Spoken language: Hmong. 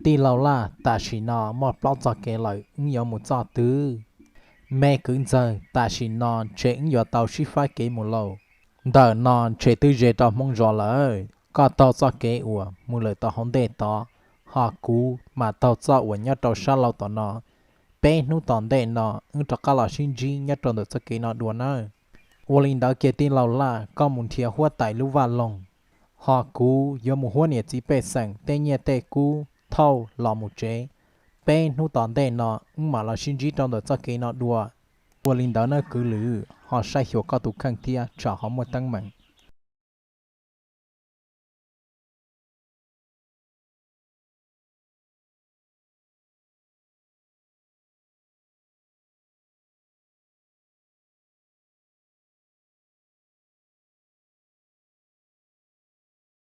Tij laug Laj, tam sim no muaj plaub txoj kev lawm, wb yuav mus txoj twg? Me kwv ntxawg, tam sim no ntshe wb yuav tau sib faib kev mus lauj. Ntawm no ntshe twb ze rau Hmoob zos lawm. Koj taug txoj kev uas mus lawm tom hauv ntej tod, ho kuv mas taug txoj uas nyob rau sab laug tom no. Peb hnub tom ntej no wb rov qab los sib ntsib nyob rau ntawm txoj kev no dua nawb. Ua li ntawd ces tij laug Laj, koj mus nrhiav huab tais lub vaj loog, ho kuv yuav mus huab niam txiv pej xeem tej nyiaj tej kub thauj los mus tsev. Peb hnub tom ntej no wb mam los sib ntsib rau ntawm txoj kev no dua. Ua li ntawd nawb kwv Lwm, ho saib xyuas koj tus kheej thiab tsam ho muaj teeb meem.